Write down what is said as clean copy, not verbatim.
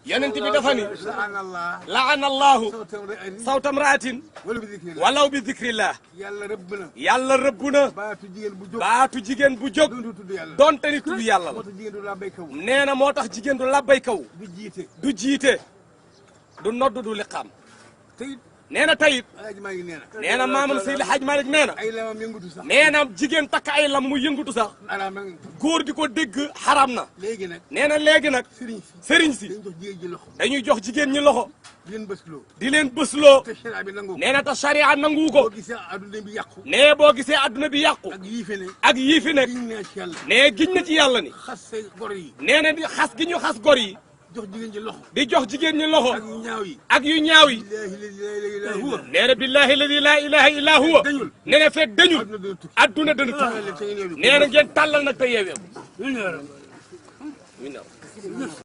yonent bi dafa ni laana allahu sawta mraatin walaw bi dikrillah yàlla rëbb na baatu jigéen bu jóg donte ni tudd yàlla la nee na moo tax jigéen du labbay kaw du jiite du nodd du liqaam nee na tayit nee na maamam Seydi Hadj Malick nee na jigéen takk ay lam mu yëngutu sax góor di ko dégg xaram na nee na léegi nag sëriñ si dañuy jox jigéen ñi loxo di leen bësloo nee na ta charia nangu ko nee boo gisee adduna bi yàqu ak yii fi nekk nee giñ na ci yàlla ni nee na di xas gi ñu xas gor yi di jox jigéen ñi loxo ak yu ñaaw yi nee na billahi alladi laa ilaha illa huwa nee na fekk dañul adduna dana tukki nee na ngeen tàllal nag te yeewee